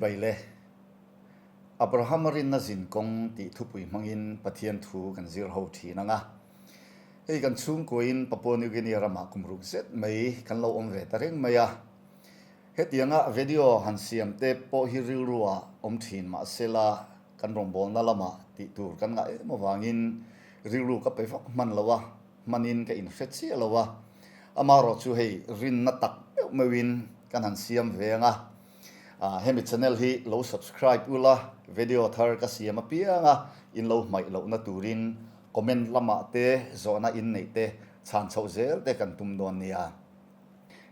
Chibai le. Abrahama rinna zin kawng tih thupui hmangin Pathian thu kan zir ho thin ang a. Hei kan chhungkuain Papua New Guinea ramah kum ruk zet mai kan lo awm ve ta reng mai a. Hetianga video han siam te pawh hi rilru ah awm thin mahsela kan rawngbawlna lamah tih tur kan ngah em avangin rilru ka pe vak hman lo a. Hmanin ka inhre chiah lo a, amaherawh chu hei rinna tak meuh meuhin kan han siam ve ang a, hemi channel hi lo subscribe ula, video thar ka siam apiang a, in lo hmaih lohna turin comment lamah te zawhna in neih te chhan chhoh zel te kan tum dawn nia.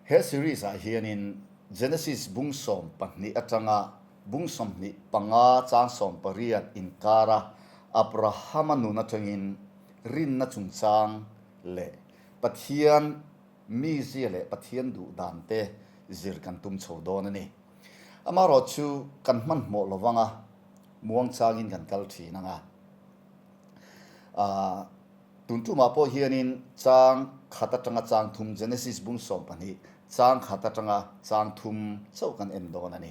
He series ah hianin Genesis bung 12 atanga bung 25 chang 18 inkara Abrahama nun atangin Rinna chungchang leh Pathian mizia leh Pathian duh dan te zir kan tum chho dawn a ni. Amaherawh chu kan hmanhmawh lo vang a, muangchangin kan kal thin ang a. Aah, tun tumah pawh hianin chang khat atanga chang thum, Genesis bung 12, chang khat atanga chang thum chauh kan en dawn a ni.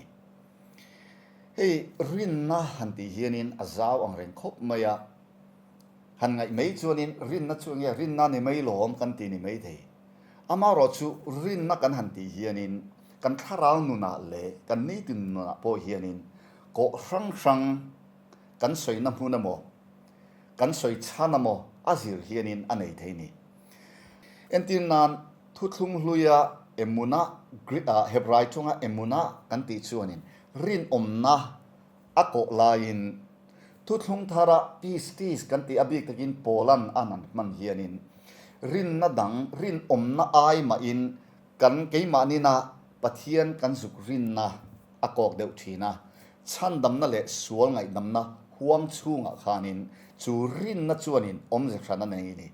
Hei rinna han tih hianin a zau ang reng khawp mai a. Han ngaih mai chuanin rinna chu enge rinna ni mai lawm kan ti ni mai thei. Amaherawh chu rinna kan han tih hianin kan thlarau nunah leh kan nitin nunah pawh hianin kawh hrang hrang kan sawina hmun emaw, kan sawi chhan emaw a zir hianin a nei thei ni. Entir nan thuthlung hluia emuna, Hebrai tawnga emuna kan tih chuanin rinawmna a kawh laiin Thuthlung thara pistis kan tih a bik takin Paulan a han hman hianin rinna dang, rinawmna ai mahin kan keimahninah Pathian kan zuk rinna a kawk deuh thin a, chhandamna leh sual ngaihdamna huang chhungah khanin chu rinna chuanin awmze hran a nei a ni.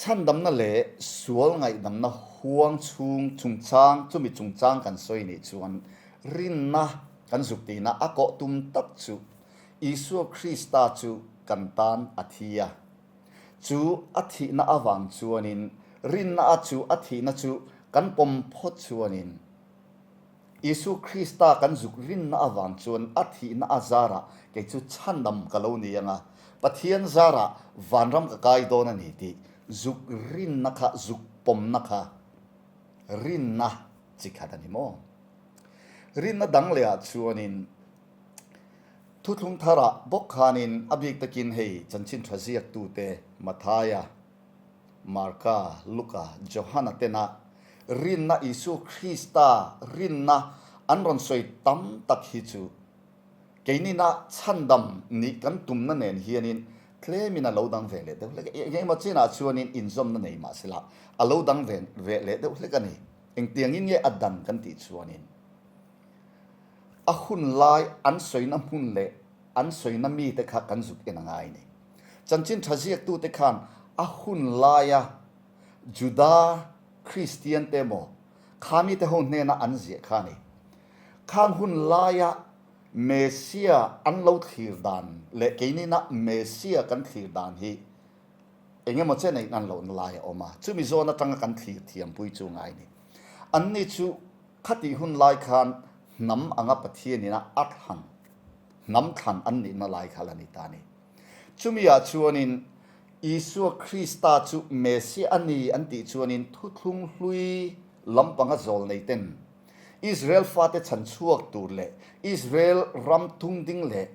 Chhandamna leh sual ngaihdamna huang chhung chungchang, chumi chungchang kan sawi nih chuan rinna kan zuk tihna a kawh tum tak chu Isua Krista chu kan tan a thi a. Chu a thihna avang chuanin rinna a chu a thihna chu kan pawm phawt chuanin Isu Krista kan zuk rinna avang chuan a thihna a zarah kei chu chhandam ka lo ni ang a, Pathian zarah vanram ka kai dawn a ni tih zuk rinna kha, zuk pawmna kha rinna chi khat a ni maw? Rinna dang lehah chuanin thuthlung tharah bawk khanin a bik takin hei chanchin tha ziaktute Mathaia, Marka, Luka, Johana tena rinna Isua Krista rinna an rawn sawi tam tak hi chu keinina chhandam nih kan tumna nen hianin tlemin a lo dang ve leh deuh hlek a. Engemaw chinah chuanin inzawmna nei mah sela a lo dang ve ve leh deuh hlek a ni. Engtiangin nge a dan kan tih chuanin a hun lai an sawina hmun leh an sawina mite kha kan zuk en a ngai a ni. Chanchin tha ziaktute khan a hun laia Juda Kristian te emaw kha mite ho hnena an ziah kha a ni. Khang hun laia Messia an lo thlir dan leh keinina Messia kan thlir dan hi eng emaw chen a inan lohna lai a awm a, chumi zawn atanga kan thlir thiampui chu ngai a ni. Anni chu khatih hun lai khan hnam anga Pathianina a thlan, hnam thlan an nihna lai kha la ni ta a ni. Chumi ah chuanin Isua Krista chu Messiah a ni an tih chuanin thuthlung hlui lampanga zawl nei ten Israel fate chhan chhuak tur leh Israel ram tung ding leh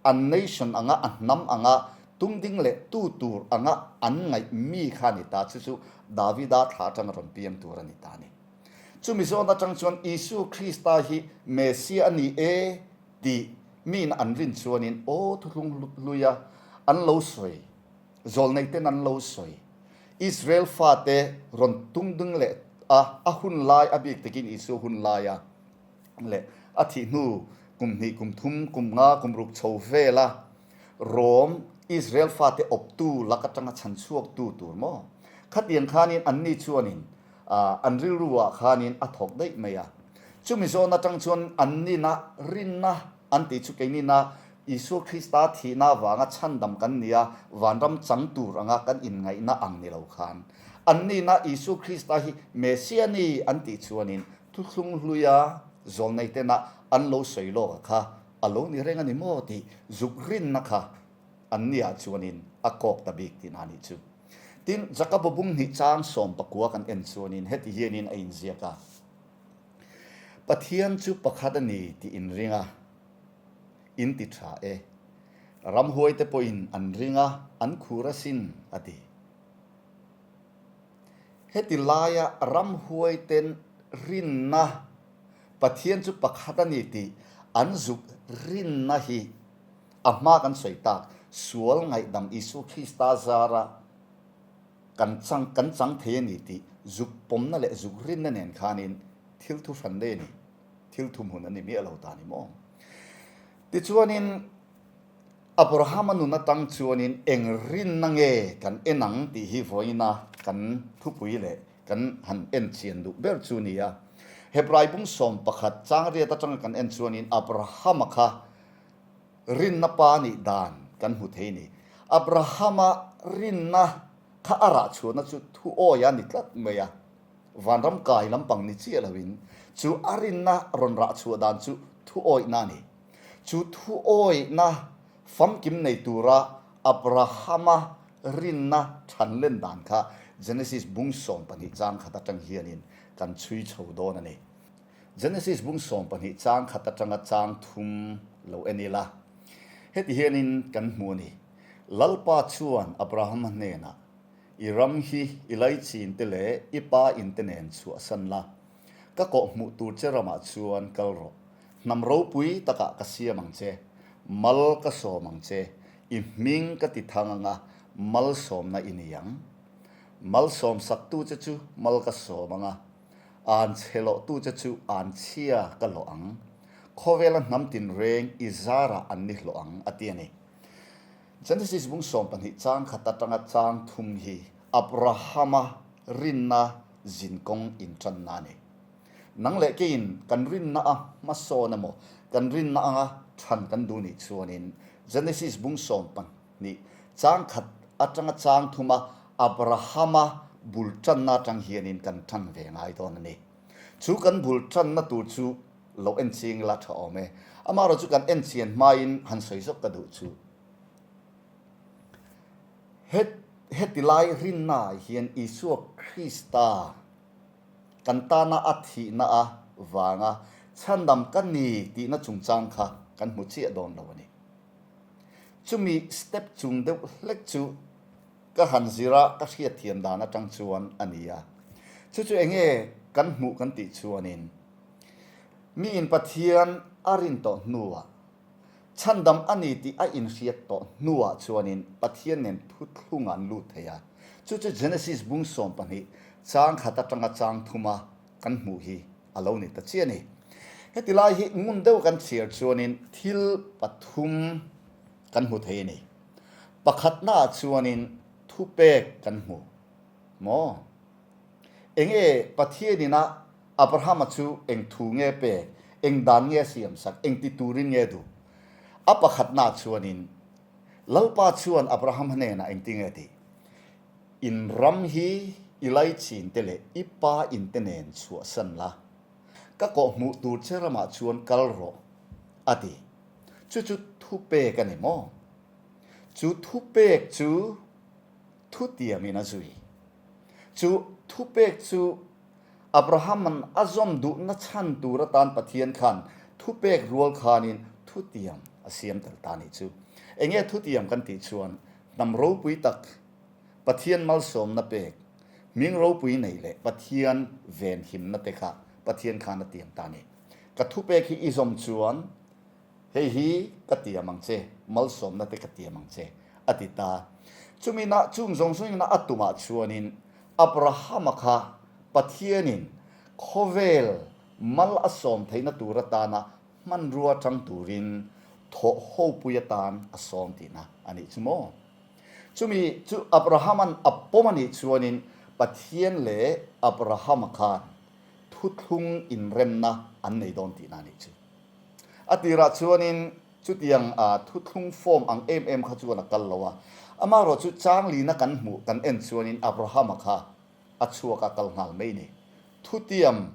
an nation anga a hnam anga tung ding leh tu tur anga an ngaih mi kha a ni ta chu chu Davida thla atanga rawn piang tur a ni ta a ni. Chumi zawn atang chuan Isua Krista hi Messiah a ni e tih miin an rin chuanin aw thuthlung hluia an lo sawi, zawlneiten an lo sawi, Israel fate rawn tung ding leh a, a hun lai a bik takin Isua hun laia leh a thih hnu kum hnih, kum thum, kum nga, kum ruk chho vela Rom Israel fate awptu lak atanga chhan chhuaktu tur maw? Khatiang khanin anni chuanin an rilru ah khanin a thawk daih mai a. Chumi zawn atang chuan an nina rinna an tih chu keinina Isua Krista thihna avanga chhandam kan ni a, vanram chang tur anga kan inngaihna ang ni lo khan an nina Isua Krista hi Messia ni an tih chuanin thuthlung hluia. Zawlnei tena an lo sawi lawk a kha a lo ni reng a ni maw tih zuk rinna kha an nia chuanin a kawk ta bik tihna a nih chu. Tin, Jakoba bung hnih chang 19 kan en chuanin heti hianin a inziak a, Pathian chu pakhat a ni tih in ring a, in ti tha e. Ramhuaite pawhin an ring a, an khur asin, a ti. Heti laia ramhuaiten rinna, Pathian chu pakhat a ni tih an zuk rinna hi a hma kan sawi tak, sual ngaihdam Isua Krista zara kan chang kan chang thei a ni tih zuk pawmna leh zuk rinna nen khanin thil thu hran daih a ni, thil thumhun a ni miah lo ta ni maw? Tichuanin Abrahama nun atang chuanin eng rinna nge kan en ang tih hi vawiina kan thupui leh kan han en chian duh ber chu ni a. Hebrai bung 11 changriat atanga kan en chuanin Abrahama kha rinna pa nih dan kan hmu thei ni. Abrahama rinna kha a rah chhuahna chu thu awi a ni tlat mai a, vanram kai lampang ni chiah loin chu a rinna rawn rah chhuah dan chu thu awihna a ni. Chu thu awihna famkim nei tura Abrahama rinna than len dan kha Genesis bung 12 chang khat atang hianin kan chhui chho dawn a ni. Genesis bung 12 chang khat atanga chang thum lo en ila, heti hianin kan hmu a ni, Lalpa chuan Abrahama hnenah, I ram hi i laichin te leh i pa in te nen chhuahsan la, ka kawhhmuh tur che ramah chuan kal rawh. Hnam ropui takah ka siam ang che, mal ka sawm ang che, i hming ka ti thang anga malsawmna i ni ang. Malsawm saktu che chu mal ka sawm anga, an chhe lawhtu che chu an chhia ka lawh ang. Khawvela hnam tinreng i zarah an ni hlawh ang, a ti a ni. Genesis bung 12 chang khat atanga chang thum hi Abrahama rinna zinkawng intanna a ni. Nang leh keiin kan rinna a hmasawn emaw, kan rinna anga chhan kan duh nih chuanin Genesis bung 12 chang khat atanga chang thuma Abrahama bul tanna atang hianin kan tan ve ngai dawn a ni. Chu kan bul tanna tur chu lo en ching ila tha awm e. Amaherawh chu kan en chian hmain han sawi zawk ka duh chu. Heti lai rinnaah hian Isua Krista Kan tana a thihna a vanga chhandam ka ni tihna chungchang kha kan hmu chiah dawn lo a ni. Chumi step chung deuh hlek chu ka han zir a, ka hriatthiam dan atang chuan a ni a. Chu chu enge kan hmuh kan tih chuanin miin Pathian a rin tawh hnuah Chhandam a ni tih a inhriat tawh hnuah chuanin Pathian nen thuthlung an lut thei a. Chu chu Genesis bung 12 chang khat atanga chang thuma kan hmuh hi a lo ni ta chiah a ni. Heti lai hi ngun deuh kan chhiar chuanin thil pathum kan hmu thei a ni. Pakhatnaah chuanin thupek kan hmu maw? Enge Pathianin a Abrahama chu eng thu nge pek, eng dan nge a siamsak, eng ti turin nge duh? A pakhatnaah chuanin, Lalpa chuan Abraham hnenah engti nge tih? In ram hi i laichin te leh i pa in te nen chhuahsan la, ka kawhhmuh tur che ramah chuan kal rawh, a ti. Chu chu thupek a ni maw? Chu thupek chu thutiamin a zui. Chu thupek chu Abraham-a'n a zawm duhna chhan tur atan Pathian khan thupek rual khanin thutiam a siam tel ta nih chu. Enge thutiam kan tih chuan hnam ropui tak, Pathian malsawmna pek, hming ropui neih leh Pathian venhimna te kha Pathian khan a tiam ta ni. Ka thupek hi i zawm chuan Hei hi ka tiam ang che, malsawmna te ka tiam ang che, a ti ta. Chumina chung zawng zawngina a tumah chuanin Abrahama kha Pathianin khawvel mal a sawm theihna tur atana hmanrua chang turin thawh hopui atan a sawm tihna a nih chu maw? Chumi chu Abrahama'n a pawm a nih chuanin Pathian leh Abrahama khan thuthlung inremna an nei dawn tihna a nih chu. A tirah chuanin chutiang thuthlung form ang em em kha chuan a kal lo a, amaherawh chu changlina kan hmuh kan en chuanin Abrahama kha a chhuak a kal nghal mai ni. Thutiam,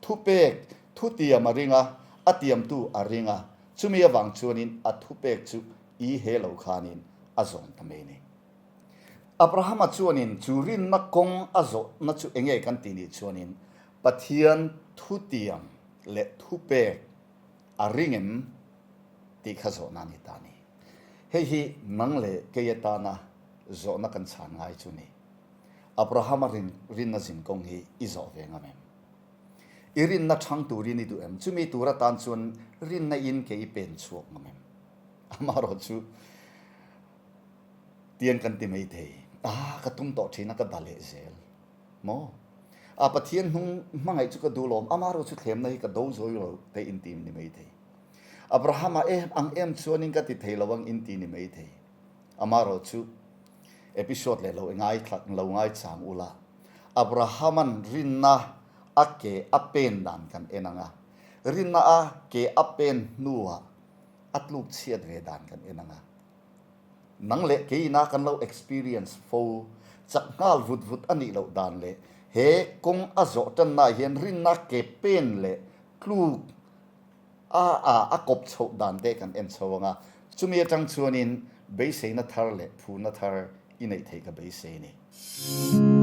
thupek, Thutiam a ring a, a tiamtu a ring a, chumi avang chuanin a thupek chu i he lo khanin a zawn ta mai a ni. Abrahama chuanin chu rinna kawng a zawhna chu enge kan tih nih chuanin Pathian thutiam leh thupek a ring em tih kha zawhna a ni ta a ni. Hei hi nang leh kei atana zawhna kan chhan ngai chu ni. Abrahama rin rinna zinkawng hi i zawh ve ngam em? I rinna chhang turin i duh em? Chumi tur atan chuan rinna in ke i pen chhuak ngam em? Amaherawh chu tiang kan ti mai thei. Ah, ka tum tawh thin a, ka da leh zel. Maw? A Pathian hnung hmangaih chu ka duh lawm, amaherawh chu thlemna hi ka do zawi lo te in ti ni mai thei. Abrahama em ang em chuanin ka ti thei lo ang in ti ni mai thei. Amaherawh chu episode leh lo ngai lo ngai chang ula, Abrahama'n rinna a ke a pen dan kan en ang a, rinna a ke a pen hnuah a tluk chhiat ve dan kan en ang a. Nang leh keina kan lo experience fo chak nghal vut vut a nih loh dan leh he kawng a zawh tannaah hian rinna ke pen leh tluk a a a kawp chhoh dan te kan en chho ang a, chumi atang chuanin beiseina thar leh phurna thar i neih theih ka beisei a ni.